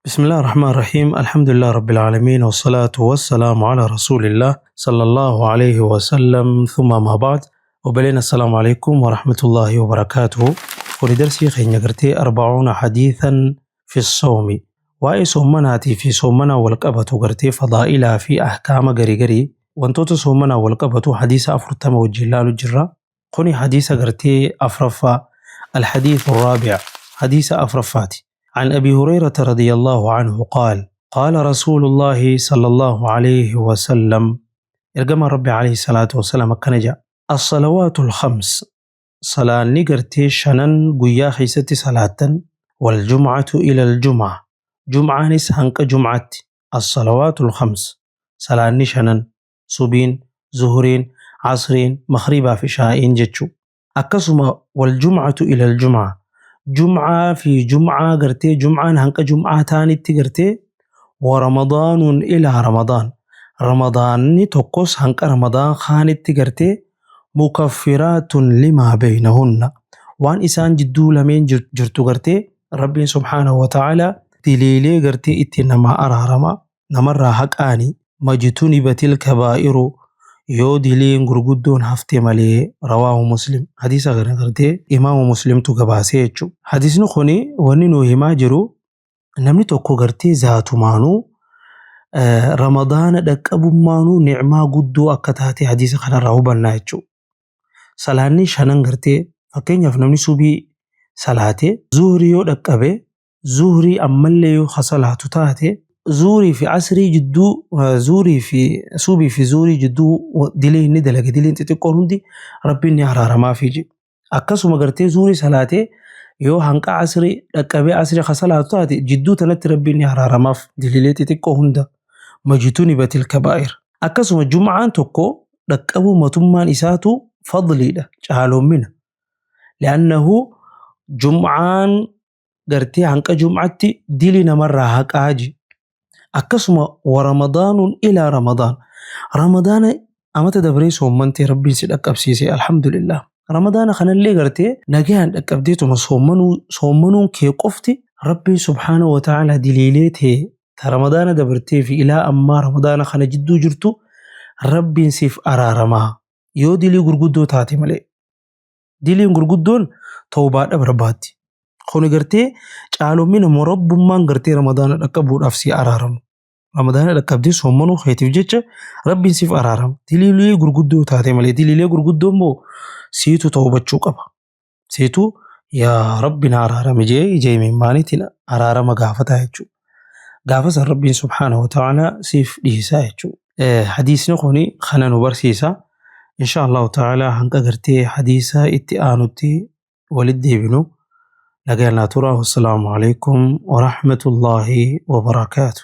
بسم الله الرحمن الرحيم، الحمد لله رب العالمين، والصلاة والسلام على رسول الله صلى الله عليه وسلم، ثم ما بعد. وبلينا السلام عليكم ورحمة الله وبركاته. Kuni darsii keenya gartee 40 حديثا في الصوم، waa'ee soomanaatii fi soomanaa wal qabatu, gartee fadaa'ilaa fi ahkaama garii garii wantoota soomanaa wal qabatu hadiisa 40 wajjin laalu jirra. Kuni hadiisa gartee afraffaa، الحديث الرابع، حديث afraffaati. عن أبي هريرة رضي الله عنه قال: قال رسول الله صلى الله عليه وسلم، ergamaan Rabbi عليه الصلاة والسلام akkana jedha: الصلوات الخمس، salaanni gartee shanan guyyaa keessatti salaattan، والجمعة إلى الجمعة، jum'aanis hanqa jum'aatti. الصلوات الخمس، salaanni shanan, subiin, zuhuriin, asriin, maghribaa fi shaa'iin jechuu. Akkasuma والجمعة إلى الجمعة، jum'aa fi jum'aa gartee jum'aan hanqa jum'aa ta'anitti gartee، ورمضان إلى رمضان، ramadaanni tokkos hanqa ramadaan kaanitti gartee، مكفرات لما بينهن، waan isaan jidduu lameen jirtu gartee Rabbiin سبحانه وتعالى diliilee gartee ittiin namaa araarama, namarraa haqaani، ما اجتنبت الكبائر، yoo diliin gurguddoon hafte malee. رواه مسلم. Hadiisa kana gartee imaamu Muslimtu gabaasee jechuudha. Hadiisni kuni wanni nuu himaa jiru, namni tokko gartee zaatumaanuu ramadaana dhaqqabummaanuu nicmaa guddoo akka taate hadiisa kanarraa hubannaa jechuudha. Salaanni shanan gartee, fakkeenyaaf namni subii salaatee zuhurii yoo dhaqqabe, zuhurii ammallee yoo salaatu taate, zuhurii fi asrii jidduu, zuhurii fi subii fi zuhurii jidduu dilii inni dalage, diliin xixiqqoon hundi Rabbiin ni araaramaafii jedhu. Akkasuma gartee zuhurii salaatee yoo hanqa asrii dhaqqabee asrii ka salaatu taate, jidduu tanatti Rabbiin ni araaramaaf diliilee xixiqqoo hunda، ما اجتنبت الكبائر. Akkasuma jum'aan tokko dhaqqabuu matummaan isaatu fadliidha, caaloommina. لأنه jum'aan gartee hanqa jum'atti dili namarraa haqaa ji. Akkasuma ورمضان إلى رمضان، ramadaana amata dabree soommantee Rabbiin si dhaqqabsiise، alhamdulillah. Ramadaana kanallee gartee nagaan dhaqqabdeetuma soommanuun kee qofti Rabbiin سبحانه وتعالى diliilee tee ta ramadaana dabartee fi ilaa ammaa ramadaana kana jidduu jirtu Rabbiin siif araaramaa, yoo dilii gurguddoo taate malee. Diliin gurguddoon tawbaadha barbaaddi. Kuni gartee caaloommina Rabbummaan gartee ramadaana dhaqqabuudhaaf si araaramu. Ramadaana dhaqqabdee soommanuu keetiif jecha Rabbiin siif araarama. Diliilee gurguddoo taate malee. Diliilee gurguddoo immoo siitu tawbachuu qaba. Siitu "Yaa Rabbi, na araarami" jee ija imimmaaniitiin araarama gaafataa jechuudha. Gaafa san Rabbiin سبحانه وتعالى siif dhiisaa jechuudha. Hadiisni kuni kana nu barsiisa. إن شاء الله تعالى hanga gartee hadiisa itti aanutti walitti deebinu nagaan naa tura. والسلام عليكم ورحمة الله وبركاته.